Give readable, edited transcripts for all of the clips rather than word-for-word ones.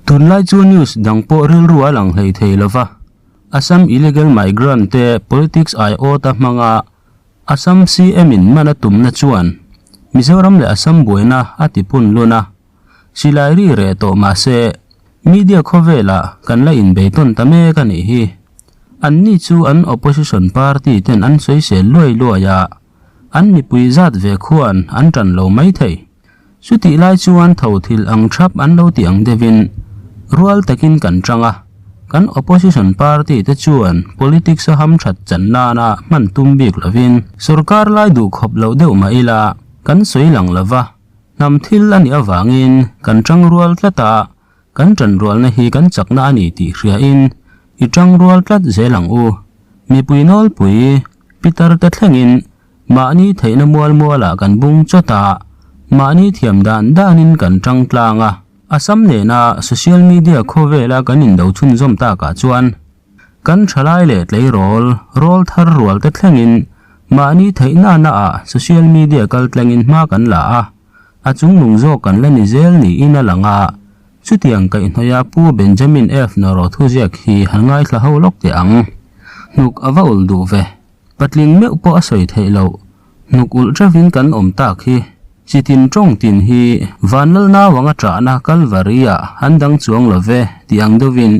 Tunlai chu news dang pawh rilru a lang hlei thei lova, Assam illegal migrant te politics aiawta hmanga Assam CM in man a tumna chuan Mizoram leh Assam buaina a ti pun lun a, silai ri reh tawh mah se media khawvelah kan la inbei tawn ta mek a nih hi. Anni chu an opposition party ten an sawisel luai luai a, an mipui zat ve khuan an tan lo mai thei. Chutih lai chuan tho thil ang thap an lo ti ang deuhin rual takin kan chang a, kan opposition party te chuan politics a hamthat chan nana hman tum bik lovin sorkar lai duh khawp loh deuh mah ila kan sawi lang lova, hnam thil a nih avangin kan chang rual tlat a, kan tanrualna hi kan chakna a ni tih hriain i tangrual tlat zel ang u. Mipui nawlpui pitar te thlengin Mahni theihna mual mualah kan bung chawt a, mahni thiam dan danin kan tang tlang a. Assam nena social media khawvela kan indo chhunzawm takah chuan kan thalai leh tleirawl, rawl thar rual te thlengin mahni theihna naah social media kal tlengin hma kan la a, a chungnung zawk kan la ni zel niin a lang a. Chutiang kaihhnawih a Pu Benjamin F. Noro thuziak hi han ngaithla ho lawk teh ang. Hnuk a va ulh duh ve. Patling meuh pawh a sawi theih loh, hnuk ulh teuhin kan awm tak hi. Chitin tawng tin hi Vanlal nauang a ṭahna Kalvari-ah an dang chuang lo ve tih ang deuhin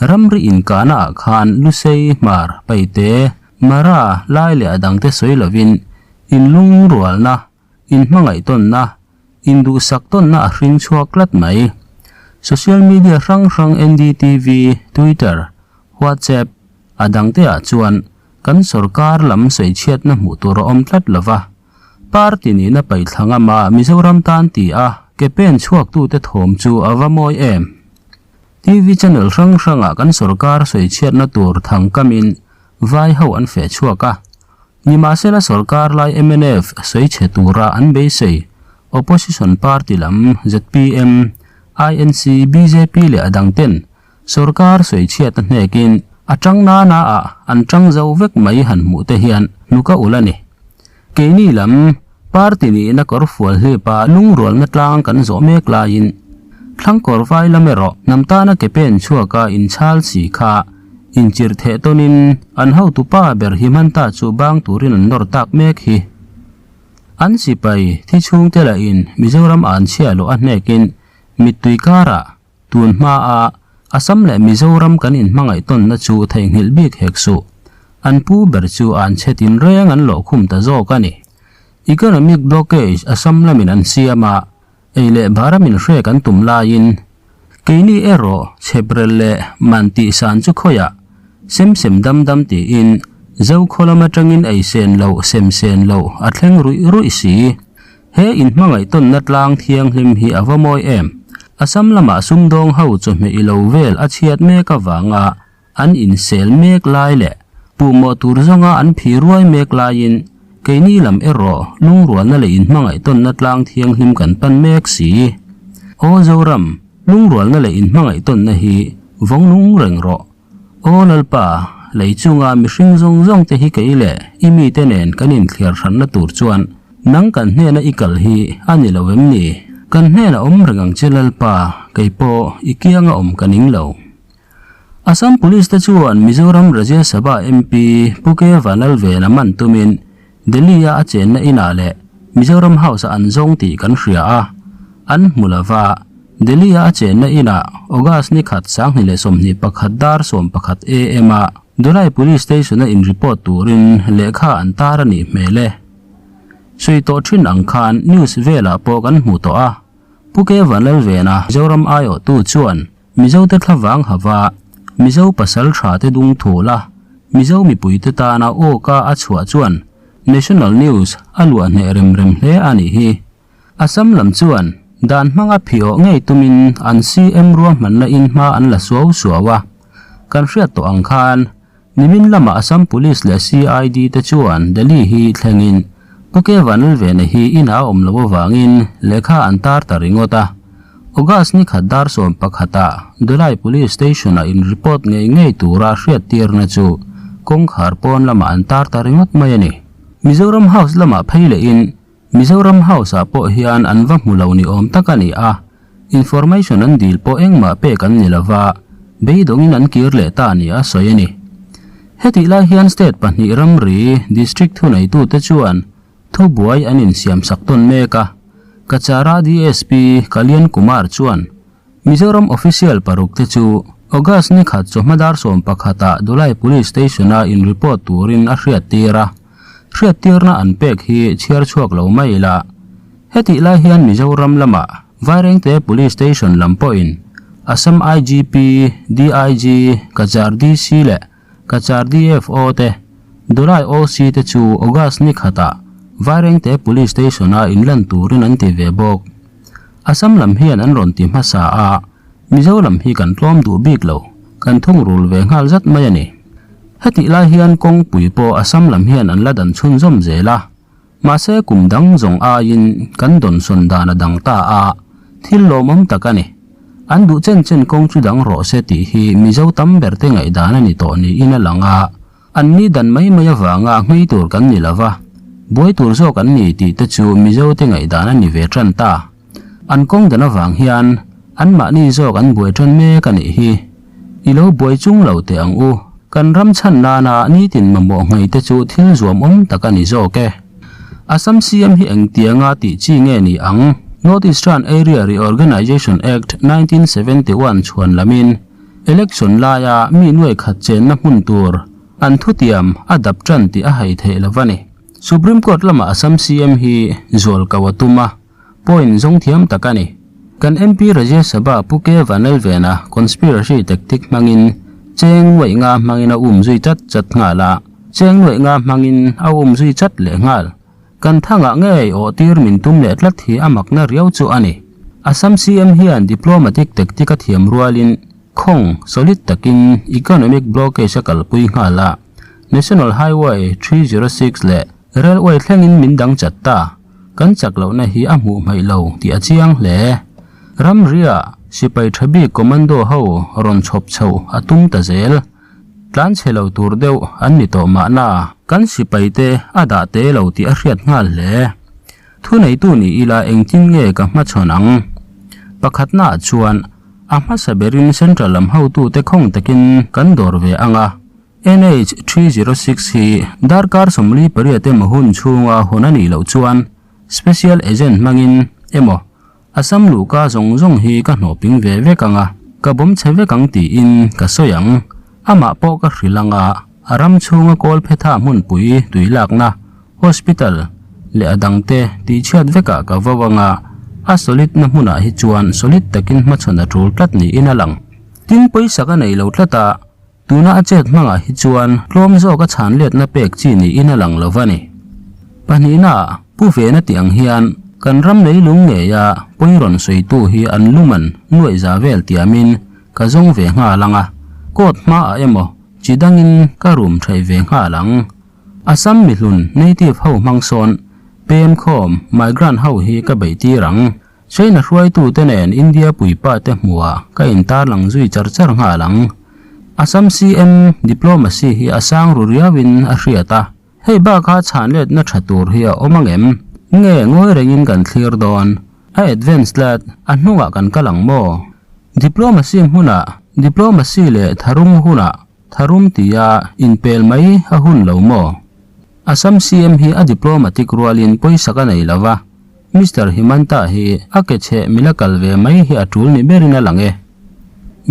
ramri inkahna ah khan Lusei, Hmar, Paite, Mara, Lai leh a dangte sawi lovin inlungrualna, inhmangaih tawnna, induhsak tawnna a hring chhuak tlat mai. Social media hrang hrang NDTV, Twitter, WhatsApp, A dangteah chuan kan sorkar lam sawichhiatna hmuh tur a awm tlat lo va, party nihna paihthla ngama Mizoram tan ti a ke pen chhuaktute thawm chu a va mawi em? TV channel hrang hrangah kan sorkar sawichhiatna tur thangkamin vai ho an feh chhuak a, nimahsela sorkar lai mnf sawichhe tura an beisei opposition party lam zpm, INC, bjp leh a dangten Sorkar sawichhiat a hnekin a tang nana ah an tang zo vek mai han hmuh te hian hnuk a ulh a ni. Keini lam party nihna kawr fual hlip a lungrualna tlang kan zawh mek laiin thlangkawr vai lam erawh hnam tana ke pen chhuak a inchhal si kha inchirh theh tawnin an hotu pa ber hi hman ta chu bang turin an nawr tak mek hi. An sipai thi chhungte lahin Mizoram an chhiah loh a hnekin mittui karah Tun hmaa Assam leh Mizoram kan inhmangaih tawnna chu theihnghilh bik hek suh. An pu ber chu an chhe tin reng an lawh khum ta zawk a ni. Economic blockage Assam lamin an siam a, ei leh bara min hrek an tum laiin keini erawh chheprel leh man tih san chu khawiah sem sem dam dam tiin Zokhaw lam atangin ei sen loh sem sen loh a thleng ruih ruih si. He inhmangaih tawnna tlang thianghlim hi a va mawi em? Assam lamah sumdawng ho chawhmeh i lo vel a chhiat mek avanga an insel mek lai leh puhmawh tur zawnga an phi ruai mek laiin keini lam erawh lungrualna leh inhmangaih tawnna tlang thianghlim kan pan mek si. Aw Zoram, lungrualna leh inhmangaih tawnna hi vawng nung reng rawh. Aw Lalpa, lei chunga mihring zawng zawng te hi kei leh i mite nen kan inthliar hranna tur chuan nang kan hnena i kal hi a ni lo em ni? Kan hnena awm reng ang che Lalpa, kei pawh i kianga awm ka ning lo. Assam Police te chuan Mizoram Rajya Sabha MP Pu K Vanlalvena man tumin Delhi-a a chenna inah leh Mizoram House-ah an zawng tih kan hria a, an hmu lo va. Delhi-a a chenna inah August ni khat 2021 dar 11 am-ah Dulai Police Station-a in-report turin lehkha an tar a nih hmel e. Sawi tawh thin ang khan news velah pawh kan hmu tawh a, Pu K Vanlalvena Mizoram aiawhtu chuan Mizote thlavang hava, Mizo pasal tha te dung thul a, Mizo mipuite tana awka a chhuah chuan National News a luah hneh rem rem hle a nih hi. Assam lam chuan dan hmanga phiawh ngei tumin an CM ruahmanna in hma an la suau suau a. Kan hriat tawh ang khan nimin lama Assam Police leh CID te chuan Delhi hi thlengin Pu K Vanlalvena hi inah a awm loh avangin lehkha an tar ta ringawt a. August ni khat dar 11 ah Dulai Police Station ah in report ngei ngei tura hriattirna chu kawngkhar pawn lamah an tar ta ringawt mai a ni. Mizoram House lamah phei lehin Mizoram House ah pawh hian an va hmu lo ni awm tak a ni a. Information an dil pawh engmah pek an ni lova, beidawngin an kir leh ta nia a sawi a ni. Hetih lai hian state pahnih ramri district thuneitute chuan thubuai an insiamsak tawn mek a, Kachara DSP Kalyan Kumar chuan Mizoram official paruk te chu August ni khat chawhma dar 11 ah Dulai Police Station a in report turin a hriattir a, hriattirna an pek hi chhiar chhuak lo mai ila. Hetih lai hian Mizoram lamah Vairengte Police Station lam pawhin Assam IGP, DIG, Cachar DC leh Cachar DFO te, Dulai OC te chu August ni khatah Vairengte Police Station a inlan turin an ti ve bawk. Assam lam hian an rawn ti hmasa a, Mizo lam hi kan tlawm duh bik lo, kan thungrul ve nghal zat mai a ni. Hetih lai hian kawngpui pawh Assam lam hian an la dan chhunzawm zel a, mahse kum dang zawng aiin kan dawnsawn dan a dang ta a, thil lawmawm tak a ni. An duh chen chen kawng chu dang rawh se tih hi Mizo tam ber te ngaihdan a ni tawh niin a lang a, An ni dan mai mai avanga nghei tur kan ni lova, buai tur zawk an ni tih te chu Mizo te ngaihdan a ni ve tan ta. An kawng dan avang hian anmahni zawk an buai tan mek a nih hi. I lo buai chung lo teh ang u, kan ram chhan nana nitin mamawh nghei te chu thil zuam awm tak a ni zawk e. Assam CM hi engtianga tih chi nge ni ang? North Eastern Area Reorganisation Act 1971 chhuan lamin, Election laia mi nuai khat chenna hmun tur an thutiam a dap tan tih a hai theih lo a ni. Supreme Court lamah Assam CM hi zual ko a tum a, point zawng thiam tak a ni. Kan MP Rajya Sabha Pu K Vanlalvena conspiracy tactic hmangin cheng nuaih nga hmangin a um zui chat chat nghal a, cheng nuaih nga hmangin a um zui chat leh nghal. Kan thangah ngei awh tir min tum leh tlat hi a makna riau chu a ni. Assam CM hian diplomatic tactic a thiam rualin khawng solid takin economic blockage a kalpui nghal a, National Highway 306 leh Railway thlengin min dang chat ta. Kan chak lohna hi a hmuh hmaih lo tih a chiang hle. Ramria sipai tha bik commando ho rawn chhawp chhoh a tum ta zel. Tlan chhe lo tur deuh an ni tawh mahna kan sipai te a dah te lo tih a hriat nghal hle. Thuneitu ni ila engtin nge ka hmachhawn ang? Pakhatnaah chuan a hmasa berin Central lam hotute khawng takin kan dawr ve ang a, NH 306 hi darkar 48 emaw hun chhunga hawn a nih loh chuan Special Agent hmangin emaw Assam luhka zawng zawng hi ka hnawhping ve vek ang a, ka bawm chhe vek ang tiin ka sawi ang. Amah pawh ka hrilh ang a, a ram chhunga Kawlphetha hmunpui tui lakna, hospital, leh a dangte tihchhiat vekah ka vo ang a, a solid na hmunah hi chuan solid takin hmachhawn a tul tlat niin a lang. Tin, pawisa ka nei lo tlat a, Tuna a chet hmangah hi chuan tlawm zawk a chhan letna pek chi niin a lang lo va ni. Pahnihna, Pu Vena tih ang hian kan ram leilung ngeia pawi rawn sawitu hi an luman nuaih za vel tiamin ka zawng ve nghal ang a, court hmaah emaw chi dangin ka rum theih ve nghal ang. Assam mihlun native ho hmang sawn pem khawm migrant ho hi ka beih tir ang. China hruaitute nen India puipa te hmuhah ka intarlang zui char char nghal ang. Assam CM diplomacy hi a sang ru riauin a hriat a, hei bakah chhanletna tha tur hi a awm ang em? Nge ngawi rengin kan thlir dawn? A advance tlat, a hnungah kan kal ang maw? Diplomacy hmunah diplomacy leh tharum hunah tharum tia inpel mai a hun lo maw? Assam CM hi a diplomatic rualin pawisa ka nei lo va. Mister Himanta hi a ke chheh mila kal ve mai hi a tul ni berin a lang e.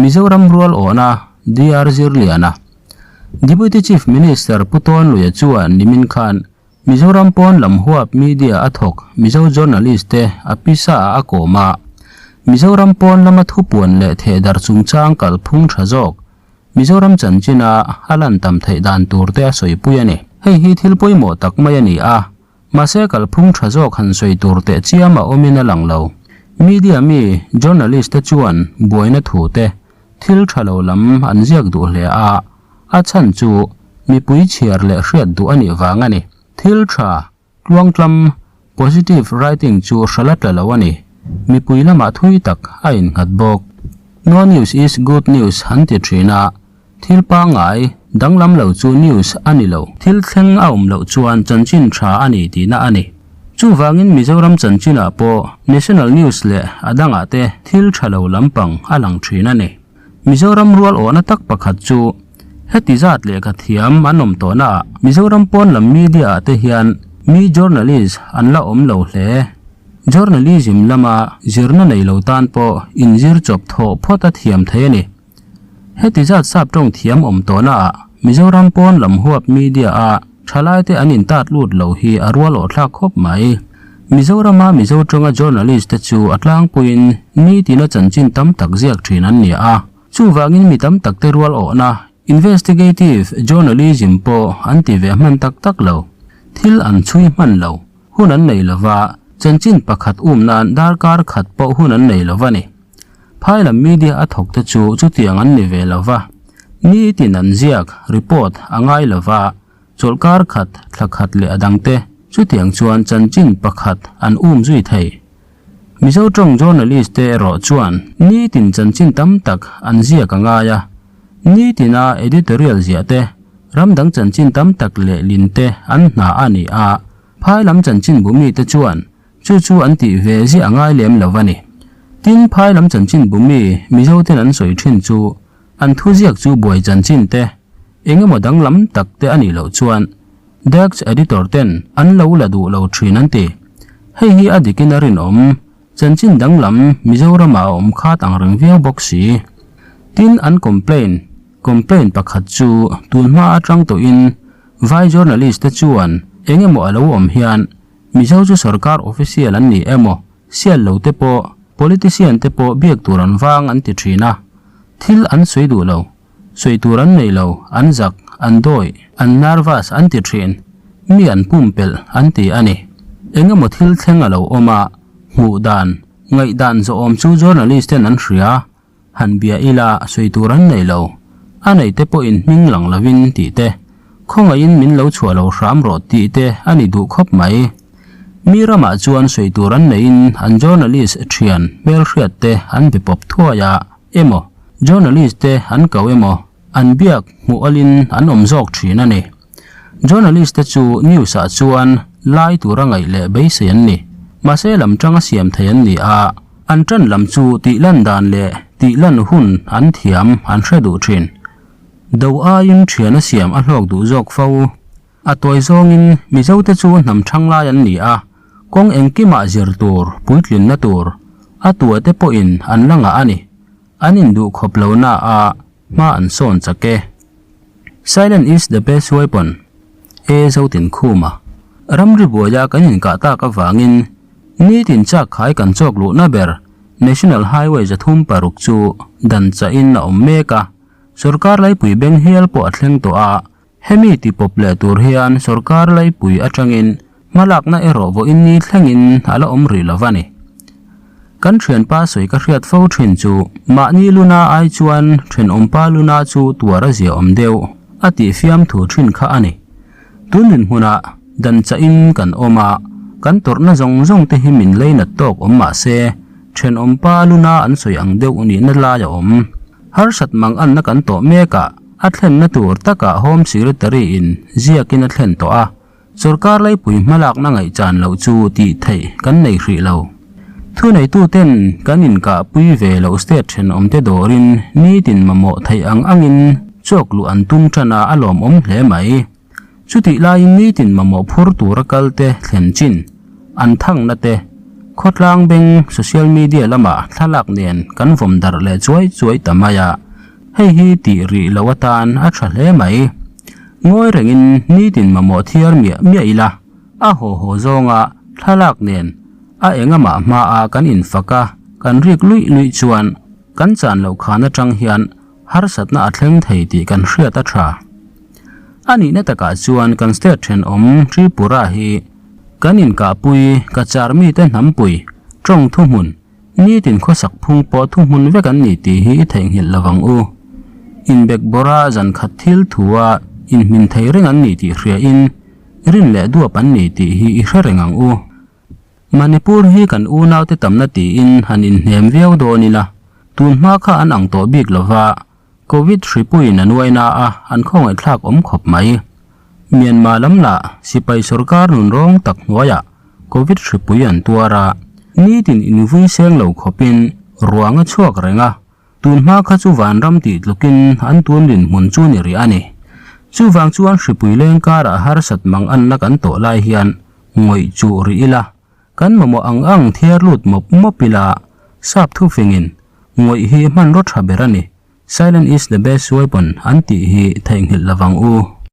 Mizoram rual awhna DR Zirliana, Deputy Chief Minister Pu Tawnluia chuan nimin khan Mizoram pawn lam huap media a thawk Mizo journalist te a pisa ah a kawm a, Mizoram pawn lama thupuan leh thehdarh chungchang kalphung tha zawk Mizoram chanchina a lan tam theih dan tur te a sawipui a ni. Hei hi thil pawimawh tak mai a ni a. Mahse kalphung tha zawk han sawi tur teh chiam a awmin a lang lo. Media mi, journalist te chuan buaina thu te, thil tha lo lam an ziak duh hle a, a chhan chu mipui chhiar leh hriat duh a nih vang a ni. Thil tha, tluangtlam, positive writing chu hral a tla lo a ni. Mipui lamah thui tak a innghat bawk. No news is good news an ti thin a, Thil pangngai, danglam lo chu news a ni lo. Thil thleng a awm loh chuan chanchin tha a ni tihna a ni. Chuvangin Mizoram chanchinah pawh National News leh a dangah te thil tha lo lampang a lang thin a ni. Mizoram rual awhna tak pakhat chu heti zat lehkha thiam an awm tawhnaah Mizoram pawn lam media ah te hian mi journalist an la awm lo hle. Journalism lama zirna nei lo tan pawh inzir chawp thawh phawt a thiam thei a ni. Heti zat sap tawng thiam awm tawhnaah Mizoram pawn lam huap media a thalaite an intat lut lo hi a rual awh thlak khawp mai. Mizorama Mizo tawnga journalist te chu a tlangpuiin nitina chanchin tam tak ziak thin an ni a, chuvangin mi tam tak te rual awhna investigative journalism pawh an ti ve hman tak tak lo. Thil an chhui hman lo, hun an nei lova, chanchin pakhat um nan darkar khat pawh hun an nei lo a ni. Phai lam media a thawk te chu chutiang an ni ve lo va, nitin an ziak, report, a ngai lo va, chawlhkar khat, thla khat leh a dang te chutiang chuan chanchin pakhat an um zui thei. Mizo tawng journalist te erawh chuan nitin chanchin tam tak an ziak a ngai a, nitina editorial ziah te, ram dang chanchin tam tak lehlin te an hna a ni a, phai lam chanchinbu mite chuan Chu chu an tih ve ziah a ngai lem lo a ni. Tin, phai lam chanchin bu mi Mizo ten an sawi thin chu an thuziak chu buai chanchin te, eng emaw danglam tak te a nih loh chuan Desk Editor ten an lo la duh lo thin an ti. Hei hi a dikin a rinawm, chanchin danglam Mizoramah a awm khat ang reng viau bawk si. Tin, an complain, complaint pakhat chu tunhma atang tawhin vai journalist te chuan eng emaw a lo awm hian Mizo chu sorkar official an ni emaw, sial lo te pawh, politician te pawh biak tur an vang an ti thin a. Thil an sawi duh lo, sawi tur an nei lo, an zak, an dawi, an nervous an ti thin, mi an pumpelh an ti a ni. Eng emaw thil thleng a lo awm a, hmuh dan, ngaihdan zawhawm chu journalist ten an hria. Han bia ila sawi tur an nei lo, a nei te pawhin hming lang lovin tih te, khawngaihin min lo chhuah lo hram rawh tih te a ni duh khawp mai. Mi ramah chuan sawi tur an neihin an journalist thian hmelhriat te an be pawp thuai a emaw, journalist te an ko emaw, an biak hmuh awlin an awm zawk thin a ni. Journalist te chu news ah chuan lai tura ngaih leh beisei an ni. Mahse lam tanga siam thei an ni a, an tan lam chu tih lan dan leh tih lan hun an thiam an hre duh thin. Do aiin thian a siam a hlawk duh zawk fo. A tawi zawngin Mizo te chu hnam thang lai an ni a, kawng engkimah zir tur, puitlinna tur, a tua te pawhin an la ngah a ni. An induh khawp lo na a, hma an sawn chak e. Silent is the best weapon, E Zotinkhuma. Ramri buaia kan inkah tak avangin nitin chak khai kan chawk luhna ber National Highway 36 chu dan chahin a awm mek a, sorkar laipui beng hial pawh a thleng tawh a, hemi ti pawp leh tur hian sorkar laipui atangin Hmalakna erawh vawiin ni thlengin a la awm rih lo va ni. Kan thianpa sawi ka hriat fo thin chu mahni luna ai chuan thenawmpa luna chu tuar a zia awm deuh a tih fiamthu thin kha a ni. Tun dinhmunah dan chahin kan awm a, kan tawrhna zawng zawng te hi min leinat tawk awm mah se thenawmpa luna an sawi ang deuh nihna lai a awm. Harsat mang anna kan tawh mekah a thlenna tur takah Home Secretary in ziakin a thlen tawh a. Sorkar laipui hmalakna ngaihchan loh chu tih theih kan nei hrih lo. Thuneituten kan inkahpui ve loh state thenawmte dawrin nitin mamawh theih ang angin chawk luh an tum tan a, a lawmawm hle mai. Chutih laiin nitin mamawh phur tura kalte thlen chin, an thangna te, khawtlang beng social media lamah thlalak nen kan vawm darh leh chuai chuai ta mai a, hei hi tih rih loh atan a tha hle mai. Ngawi rengin nitin mamawh thiar miah miah ila, a haw haw zawnga thlalak nen a engamah hmaa kan infak a, kan rik luih luih chuan kan chan loh khan atang hian harsatna a thleng thei tih kan hriat a tha. A nihna takah chuan kan state thenawm Tripura hi kan inkahpui Cachar mite hnampui tawng thuhmun Nitin khawsak phung pawh thuhmun vek an ni tih hi i theihnghilh lo vang u. Inbek bawra zan khat thil thua inhmin thei reng an ni tih hriain rin leh duap an ni tih hi i hre reng ang u. Manipur hi kan unaute tamna tiin han inhnem viau dawn ila, tunhma kha an ang tawh bik lova, Covid hripuiin a nuaina a an khawngaihthlak awm khawp mai. Myanmar lam lah sipai sorkar nun rawng tak hnuaiah. Covid hripui an tuar a, nitin invui seng lo khawpin ruang a chhuak reng a, tun hma kha chu vanram tih tlukin an tun dinhmun chu ni rih a ni. Chuvang chuan hripui leng karah harsat mang anna kan tawh lai hian ngawih chuh rih ila, kan mamawh ang ang thiar lut mawp mawp ila, sap thufingin ngawih hi hmanraw tha ber a ni. Silent is the best weapon an tih hi theihnghilh lovang u.